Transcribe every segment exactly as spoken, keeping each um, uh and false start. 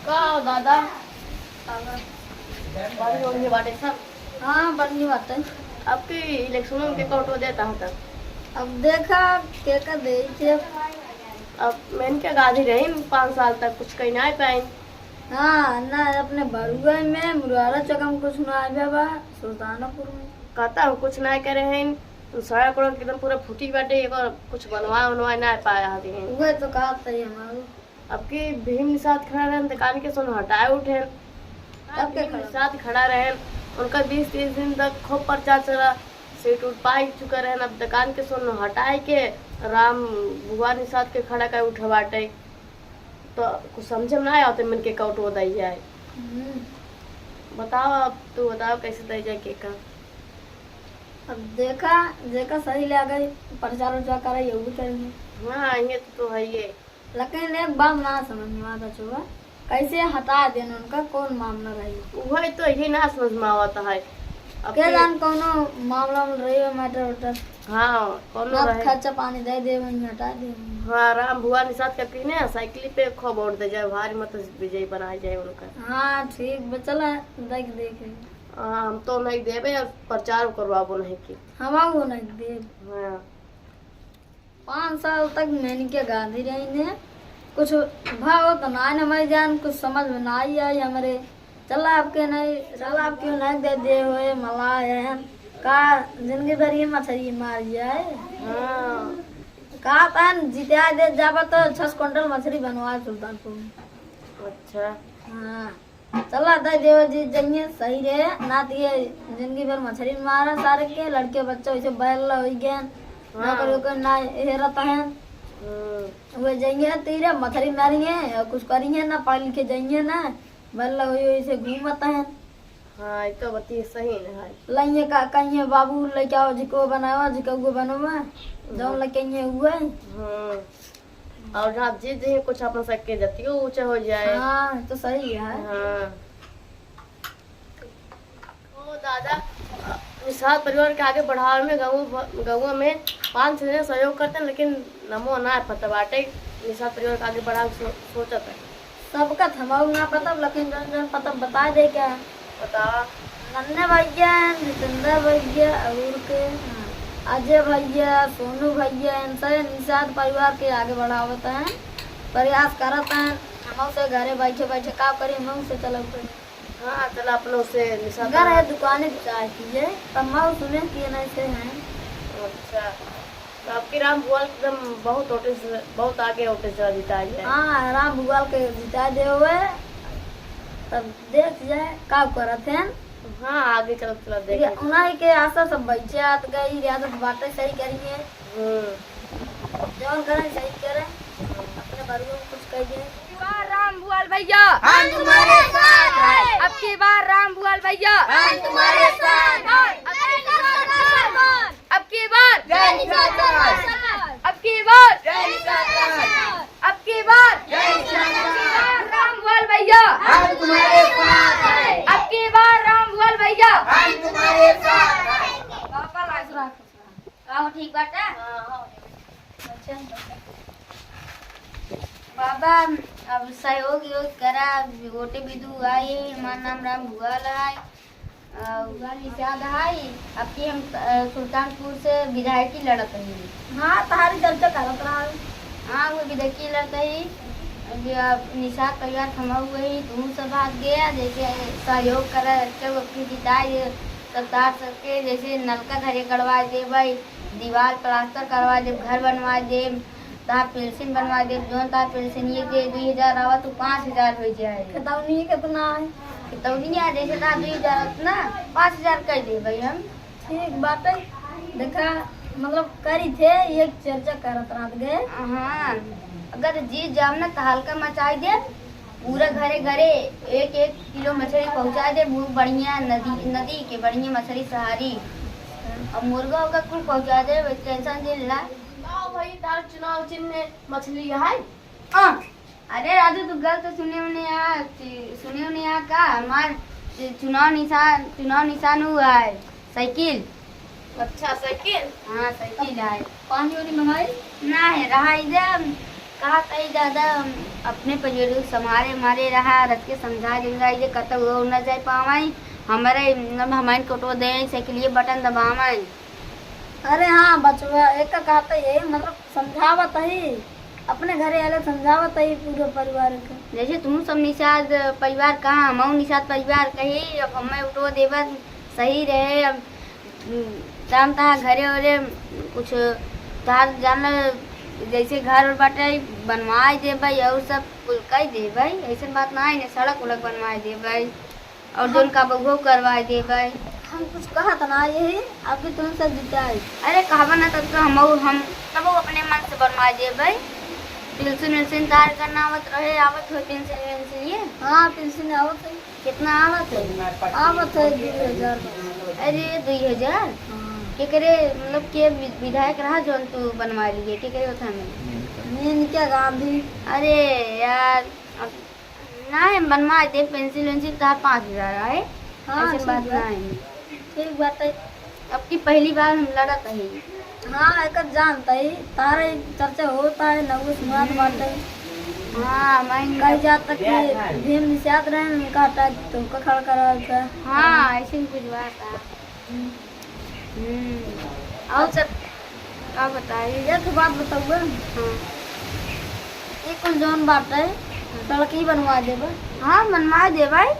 का हो दादा? बढ़िया, बढ़िया बाटे सब। हाँ, बढ़िया बाटे। अब की इलेक्शन में के वोट देता हो तब? अब देखा, के का दे थे। अब मैंने क्या गादी रही पाँच साल तक कुछ कहीं ना पाई। हाँ, ना अपने बरुआ में, मुरारा चौक में कुछ ना आवे बा, सुल्तानपुर में। कहता हूँ कुछ ना करे हैं, सड़क उड़क एकदम पूरा फूटी बाटे, एगो कुछ बनवा उनवा ना पाया हती हैं। उहे तो कहत है हमारू। अब की भीम निषाद खड़ा रहन, दुकान के सोन हटाए उठेन। तब के भीम खड़ा? निषाद खड़ा रहन, उनका बीस तीस दिन तक खूब प्रचार चला, सीट उठ पाई चुका रहन। अब दुकान के सोन हटाए के राम भुआ निषाद के खड़ा कर उठे बाटे। तो कुछ समझ में ना आवत मन के कौट वो दई जाए। हम्म। बताओ, अब तू बताओ कैसे दई जाए के का? अब देखा, जेका सही लागे, प्रचार उचार करे, ये भी करेंगे। हाँ, ये तो, तो है ये। लेकिन एक बात ना समझ में आवत बचवा, कैसे हटा देन उनका, कौन मामला रही? वही तो, यही ना समझ में आवत है। अब के के जान कौनो मामला में रही हो, मैटर वैटर। हाँ, कौनो ना रहे। खर्चा पानी दे दे, वहीं हटा दे। हाँ, राम भुआ निषाद का पीने साइकिल पे खूब वोट दे जाए, भारी मत विजयी बनाए जाए उनका। हाँ, ठीक बा, चला देख देख। हाँ, हम तो नहीं देबे और प्रचार करवाबो नहीं की। हम वो नहीं देब। हाँ। पाँच साल तक मैंने के गांधी रही ने, कुछ भाव तो ना हमारी जान, कुछ समझ में ना आई आई हमारे। चला आपके नहीं, चला आपके नहीं दे दे हुए मला है का, जिंदगी भर ये मछली मार जाए। हाँ। का तन जितिया दे जाबा तो छह क्विंटल मछली बनवा सुल्तानपुर में। अच्छा। हाँ। चला दे देवा जी, जइए सही रहे, ना तो ये जिंदगी भर मछली मारा सारे के, लड़के बच्चे वैसे बैल होई गए, हाँ। नौकरी ओकर ना हेरत है। हम्म। वे जइए तीरे मछली मारिए और कुछ करिए ना, पढ़ लिखे जइए ना, बैल होई वैसे घूमत है। हाँ, ये तो बतिया सही न है। लइए का कहिए बाबू लेके आओ, जिको बनावा, जिको बनावा, हम्म। जौन लेके आइए हुए। हम्म। और आप जीत जाइए, कुछ अपन सबके जतियो ऊंचा हो जाए। हाँ, तो सही है। हाँ। ओ दादा, निषाद परिवार के आगे बढ़ावे में गाँव, गाँव में पाँच जने सहयोग करते हैं, लेकिन नमो ना पता बाटे निषाद परिवार के आगे बढ़ावे सो-, सोचत है। सबका थमाऊ ना पता, लेकिन जन जन पता बता दे क्या? बतावा। नन्हे भैया, जितेंद्र भैया, और के, हाँ, अजय भैया, सोनू भैया, इन सारे निषाद परिवार के आगे बढ़ावत हैं, प्रयास करत हैं। हम से घरे बैठे बैठे का करी, हम से चलब करी। हाँ, चला अपनों से निषाद घर है, परिवार। दुकाने पे चाय पिए, तब मैं सुने कि नहीं से हैं। अच्छा। तो आपके राम भुआल एकदम बहुत वोटे से, बहुत आगे वोटे से जीता है। हाँ, राम भुआल के जिता दे हुए, तब देख जाए का करत हैं। हाँ, आगे चलत चलत देख ये लेते। उन्हीं के आशा सब बैठे आत गई, रियासत बातें सही करिए। हम्म। जौन करें सही करें, अपने बरुआ में कुछ कह दिए। अब की बार राम भुआल भैया, हम तुम्हारे साथ हैं। अब की बार राम भुआल भैया, हम तुम्हारे साथ हैं। अब की बार, अब की बार, जय निषाद परिवार। अब की बार, जय निषाद परिवार। अब की बार, जय निषाद परिवार। राम भुआल भैया, हम तुम्हारे साथ हैं। अब की बार राम भुआल भैया, हम तुम्हारे साथ हैं। पापा लाग रहा है। का हो, ठीक बाटे? हाँ, हाँ। अच्छा। बाबा, अब सहयोग योग करा, वोटे बिदु आई, हमार नाम राम भुआल है। अ, भुआल निषाद है, अब की हम, अ, सुल्तानपुर से विधायकी लड़त हई। हाँ, तहारी चर्चा करत रहा। हाँ, वो विधायकी लड़त हई। अब ये निषाद परिवार थमा हुए ही, तू सब हाथ गया, जैसे सहयोग करा, रखे वो अपनी जिताए, सब तार सबके, जैसे नलका घरे गड़वा दे भाई, दीवार प्लास्टर करवा देब, घर बनवा देब, तहार पेंशन बनवा देब, जौन तहार पेंशन ये दे दुई हजार आवा तो पाँच हजार हो जाए। खतौनी कितना है? खतौनी है, जैसे तहार दुई हजार आवत ना, पाँच हजार कर देब भाई हम। ठीक बाटे, देखा, मतलब करी थे, ये चर्चा करत रहत गए। हाँ, अगर जीत जाब ना तो हल्का मचाई देब। पूरा घरे घरे एक एक किलो मछली पहुँचा दे, वो बढ़िया नदी, नदी के बढ़िया मछली सहारी। अब मुर्गा ओका कुल पहुँचा दे, टेंशन जिन ला। का भाई, तार चुनाव चिन्ह मछली है? हाँ। अरे राजू, तू गलत सुने होने आ, सुने होने आ का? हमार चुनाव निशान, चुनाव निशान हुआ है साइकिल। अच्छा, साइकिल? हाँ, साइकिल है। पानी वानी मंगाई? ना है, रहा इधर। कहा कही दादा, हम अपने परिवार के संभारे मारे रहा, रच के समझा देंगे, ये कतौ और न जाए पावे, हमारे, मतलब, हमारे कोटो दे, साइकिलिए बटन दबावे। अरे हाँ बचवा, एक का कहता यही, मतलब, समझावत ही, अपने घरे आले समझावत ही पूरे परिवार के। जैसे तुम सब निषाद परिवार कहा, हम निषाद परिवार कही, अब हमें उठो देबा सही रहे। अब, उम, जानता है घरे ओरे कुछ तार जान, जैसे घर बाटे बनवाए देबे और सब कुल कई देबे, ऐसन बात ना है, सड़क उड़क बनवाए देबे। और हाँ। जोन का बउहो करवाए देबै। हम कुछ कहत ना, यही आपके तुम सब जुटाई। अरे कहबा ना, तब तो हम, हम तब अपने मन से बनवाए देबै। पेंसिल वेंसिल तार करना आवत रहे, आवत हो पेंसिल वेंसिल ये? हाँ, पेंसिल आवत है। कितना आवत है? आवत है दुई हजार। अरे दुई हजार? हाँ। केकरे, मतलब, के वि-, विधायक रहा जोन तू बनवा लिए, केकरे होता हमें? मेनका गांधी। अरे यार, अब ना, हम बनवा दे, पेंसिल वेंसिल तहार पाँच हजार आए। हाँ, ऐसन ठीक बात बा। ना है। ठीक बात है। अब की पहली बार हम लड़त है। हाँ, एक जानता है, तारे चर्चा होता है, नगुस बात हम्म। बात है। हाँ, मैं कई जात तक कि भीम निषाद रहे, उनका हटा के तुमको खड़ा करा था। हाँ, ऐसे ही कुछ बात है। हम्म। और सब का बताई? एक बात बताऊँ? हाँ। ये कुल जौन बात है, सड़क ही बनवा देबे। हाँ, बनवा देबे।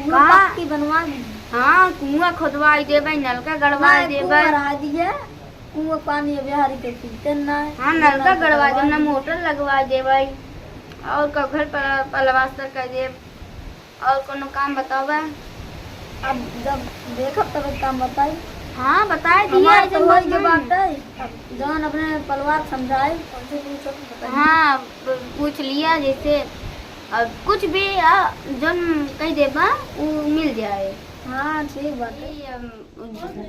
कुआं कहाँ? पक्की बनवा देबे। हाँ, कुआं खोदवाई देबे, नलका गड़वाई नहीं, देबे। कुआं रहा दिया, कुआं पानी अब बिहारी के पीते ना है। हाँ, नलका गड़वा देबे, ना मोटर लगवा देबे। और का घर पर प्लास्टर कर देबे। और कोनो काम बतावा? अब जब देखब तब काम बताई। हाँ, बताए दिया हमार तो ऐसे होई मत के ना। बात है। अब जौन अपने परिवार समझाई, कौन से दिन से बताई। हाँ, प-, पूछ लिया जैसे, अब कुछ भी, आ, जौन कह देबा, उ मिल जाए। हाँ, ठीक बात है। ये, अम,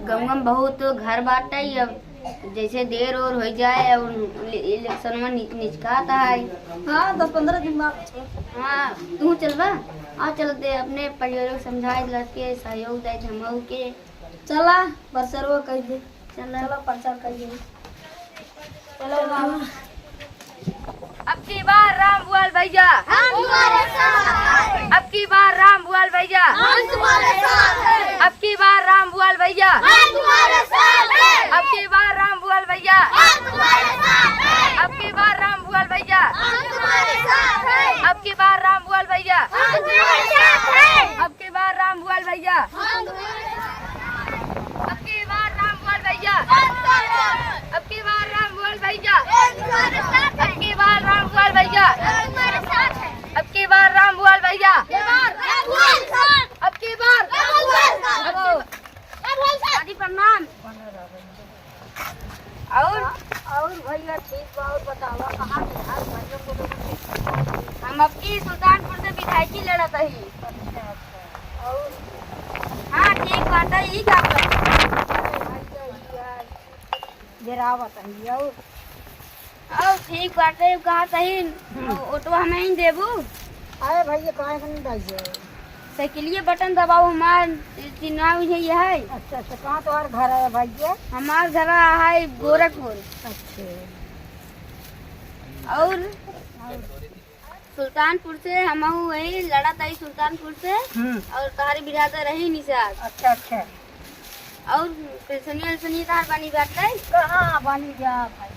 गउँवा में बहुत घर बाटे, अब जैसे देर और हो जाए, अब इले-, इलेक्शन में नि-, निचकात है। हाँ, दस पन्द्रह दिन बाद। हाँ, तू चलबा? आ, चल दे, अपने परिवार के समझाए, लड़के सहयोग दे, धमऊ के। चला, बरसरवा कह दे। चला। चला, प्रचार कर दे। चलो बाबा। अब की बार राम बुआल भैया। हम तुम्हारे साथ हैं। अब की बार राम बुआल भैया। हम तुम्हारे साथ हैं। अब की बार राम बुआल भैया। हम तुम्हारे साथ हैं। अब की बार राम बुआल भैया। हम तुम्हारे साथ हैं। अब की बार राम बुआल भैया। हम तुम्हारे साथ हैं। अब की बार राम बुआल भैया। हम तुम्हारे साथ हैं। अब की बार राम बुआल भैया। हम तुम्हारे साथ हैं। अब की बार राम बुआल भैया। हम तुम्हारे साथ हैं। अब की बार राम बुआल भैया। हम तुम्हारे साथ हैं। अब की बार राम बुआल भैया। हम तुम्हारे साथ हैं। अब की बार राम बुआल भैया। अब की बार राम बुआल साथ। अब की बार राम बुआल साथ। अब की बार। दादी प्रणाम। और? और भैया ठीक बा, और बतावा, कहाँ के हाल भैया को लोग? हम अब की सुल्तानपुर से विधायकी लड़त हई। अच्छा, अच्छा। और? हाँ, ठीक बात है, ई का कर? अरे भैया, ई यार, गिरावत हई, और? और ठीक बाटे, कहा सही, हम्म। ओटवा हमें ही देबू? अरे भैया, काहे के नहीं दइए? साइकिलिए बटन दबाओ, हमार चिन्हा उहे ये है। अच्छा, अच्छा, कहाँ तोहार घर है भैया? हमार घर है गोरखपुर। अच्छा। और और? सुल्तानपुर से, हम वही लड़त आई सुल्तानपुर से। हम्म। और तोहरे बिरादर रही निषाद। अच्छा, अच्छा। और पेंशनिया, पेंशनिया तोहार बनी बाटे? कहाँ बनी जा भाई?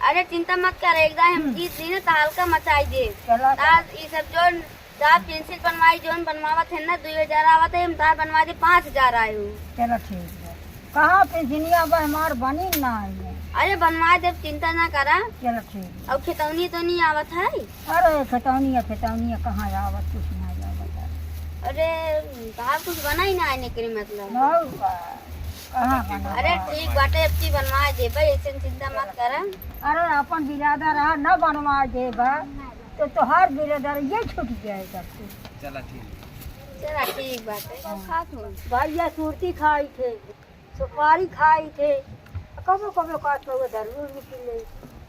अरे चिंता मत कर, एक दाई हम हम्म। जीत ली ना, तो हल्का मचाई दे। चला, तार चला। ई सब जोन, तार पेंसिल बनवाई, जोन बनवावत है ना, दुई हजार आवत है, हम तार बनवा दे, पाँच हजार आए हो। चला, ठीक है। कहाँ पेंसिनिया बा हमार बनी ना आई है। अरे बनवा दे, चिंता ना करा। चला, ठीक है। और खेतौनी तो नहीं आवत है? अरे खेतौनिया, खेतौनिया कहाँ आवत, कुछ ना आवत है। अरे, तार कुछ बना ही ना है, एकरे मतलब। नहीं बा। कहाँ बना अरे बा? ठीक बाटे, अब की बनवा देबे, ऐसे चिंता मत करा। अरे अपन बिरादर रहा, न बनवा देबा, तो तोहार बिरादर ये छूट जाएगा। चला ठीक। चला ठीक बाटे, खात हो। भैया सुरती खाई थे, सुपारी खाई थे, कबो कबो काट पे वो दारू भी पी ले।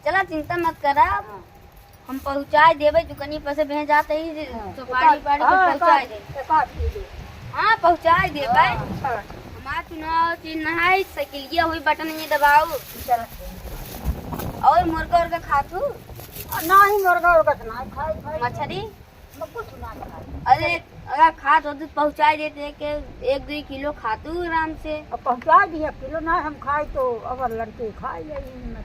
चला चिंता मत करा। हाँ। हम पहुँचाए देबे, दुकनी पर से भेज जाते ही हाँ, सुपारी एक आध, पारी हाँ, के एक पहुँचाए आध, दे। एक आध किलो। हाँ, पहुँचाए देबे। हाँ, हाँ। हमार चुनाव चिन्ह है, साइकिलिया हुई, बटन ये दबाओ। चला। और मुर्गा उर्गा खात हूँ? नाही, मुर्गा उर्गा तो नाही खाई, खाई। मछरी? मैं कुछ नाही खाई। अरे, अगर खात हो तो पहुँचाई देते, एक, एक दुई किलो खातू आराम से। अब पहुँचाई दिया, किलो नाही हम खाई तो अगर लड़के खाई जाई।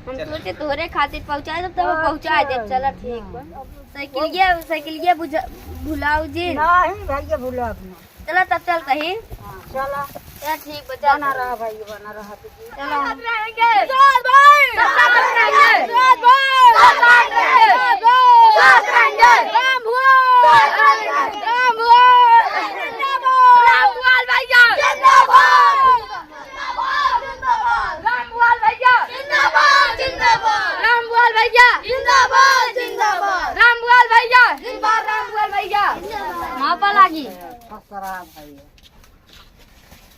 हम सोचे तोहरे खातिर पहुँचाई देब, तब पहुँचाई देब। अच्छा, चला, ठीक बा। हाँ। साइकिलिया, साइकिलिया बुझा-, भुलाऊ जी। नाही भैया, भुलाब ना। चला, तब चलता ही। हाँ, चला। चला, ठीक बा, चल। बना रहा भाई, बना रहा तू। चला। साथ रहेंगे। साथ भाई। साथ रहेंगे। साथ भाई। साथ रहेंगे। साथ रहेंगे। राम भुआ। राम भुआ। जिंदाबाद। राम भुआ भैया। जिंदाबाद। रामभुआल भैया जिंदाबाद, जिंदाबाद। रामभुआल भैया जिंदाबाद, जिंदाबाद। रामभुआल भैया जिंदाबाद, रामभुआल भैया। मापा लागी। फसरा भैया।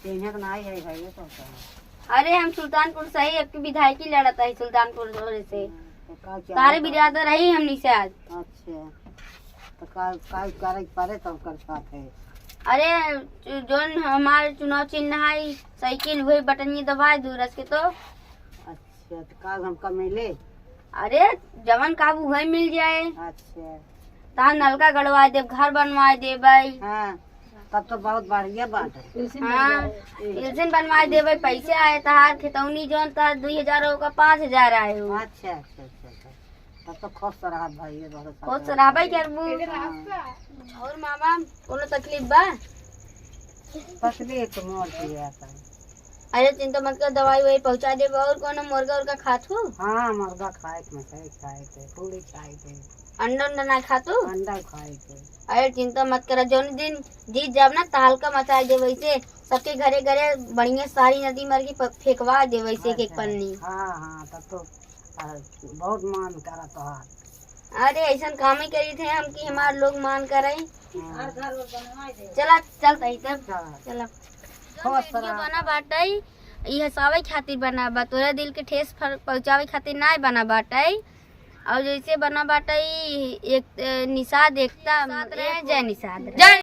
तेने के नाई है भैया तो का। अरे हम सुल्तानपुर से ही, एक विधायकी लड़त है सुल्तानपुर से। तो का चाहत तारे है? बिरादर है हमनी से आज। अच्छा। तो का, का करे के पड़े तो ओकर साथ है। अरे, जो-, जोन हमार चुनाव चिन्ह है, साइकिल, वही बटनिया दबाए दू रस के तो। अच्छा, तो का हमका मिले? अरे, जवन का उहे मिल जाए। अच्छा। तार नलका गड़वा देब, घर बनवा देबै। हाँ, तब तो बहुत बढ़िया बात है। हाँ, पेंशन बनवा देबै, पैसे आए तहार, खेतौनी जोन तहार दुई हजार होगा, पाँच हजार आए हो। अच्छा, अच्छा, अच्छा, अच्छा। तब तो खुश रहा भाई, ये बहुत खुश रहा भाई, करबू। हाँ। और मामा, कोनो तकलीफ बा? तकलीफ तो मोर की है अपन। अरे चिंता मत कर, दवाई ववाई पहुँचा देबे। और कोनो मुर्गा उर्गा खात हो? हाँ, मुर्गा खाए के, मछली खाए के, पूरी खाए के। अंडा उंडा ना खात हो? अंडा खाए के। अरे चिंता मत कर, जौन दिन जीत जाब ना, तहलका मचा देबे। वैसे सबके घरे घरे बढ़िया सारी नदी मर के प-, फेंकवा देबे वैसे एक एक अच्छा। पन्नी। हाँ, हाँ, तब तो आ, बहुत मान करा तोहार। अरे, ऐसन काम ही करी थे हम कि हमार लोग मान करे। हाँ। चला, चलता ही तब। चला। चला। खुश रहा। बना बाटई, ई हंसावे खातिर बना बा, तोरा दिल के ठेस फर-, पहुंचावे खातिर नाय बना बाटई। और जैसे बना बाटई, एक, ए, निषाद एकता, साथ रहे, जय निषाद। जय